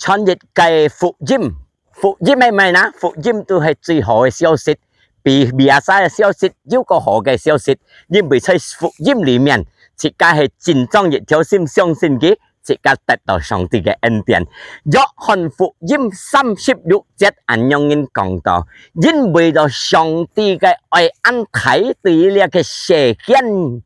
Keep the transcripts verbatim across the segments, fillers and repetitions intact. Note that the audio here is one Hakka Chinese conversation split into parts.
傳一个福音。福音係麼个呢？福音就係最好个消息，比biasa个消息又過好个消息，因為在福音裡面，自家係真正一條心相信佢，自家得到上帝个恩典。約翰福音三十六節恁樣講到：因為到上帝个愛恁大，對這个世間，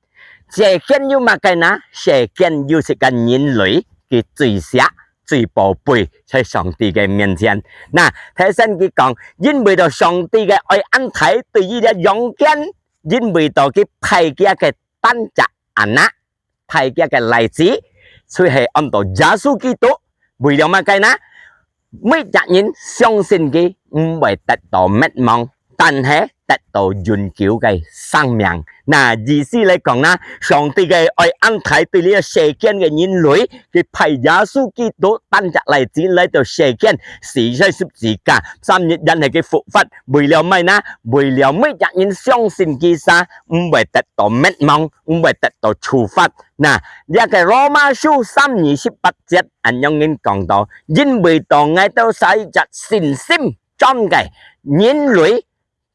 世間有麼个呢？世間有自家人類个最惜、最寶貝，在上帝个面前。那，頭先佢講，因為到上帝个愛恁大，對這个陽間，因為到佢派佢个單隻anak，派佢个倈子，就係安到耶穌基督。為了麼个呢？每隻人相信佢，毋會得到滅亡，但係得到永久个生命。那意思來講呢，上帝个愛恁大，對這个世間个人類，佢派耶穌基督單隻倈子來到世間，死在十字架，三日然後佢復活。為了麼个呢？為了每隻人相信佢儕，毋會得到滅亡，毋會得到處罰。那，這个羅馬書三二十八節恁樣講到：因為到𠊎兜儕一隻信心轉个，人類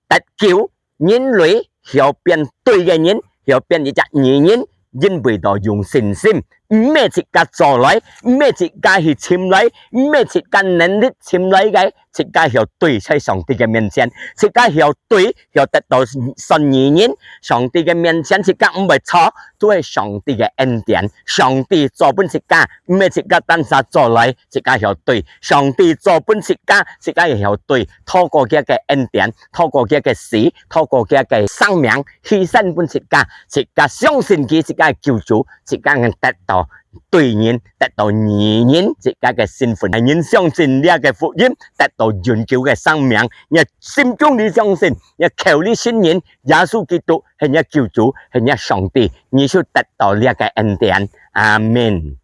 得救，人類曉變對个人，曉變一隻義人，因為到用信心，毋係自家做來，毋係自家去尋來，毋係自家能力尋來个，自家曉對在上帝个面前，自家曉對，曉得到算義人。上帝个面前，自家毋會錯，都係上帝个恩典。上帝做分自家，毋係自家單儕做來，自家曉對。上帝做分自家，自家曉對。透過佢个恩典，透過佢个死，透過佢个生命，犧牲分自家，自家相信佢，自家个救主，自家能得到對人，得到義人，自家个身份。人相信這个福音，得到永久个生命。若心中裡相信，若口裡承認，耶穌基督係若救主，係若上帝，你就得到這个恩典。阿們。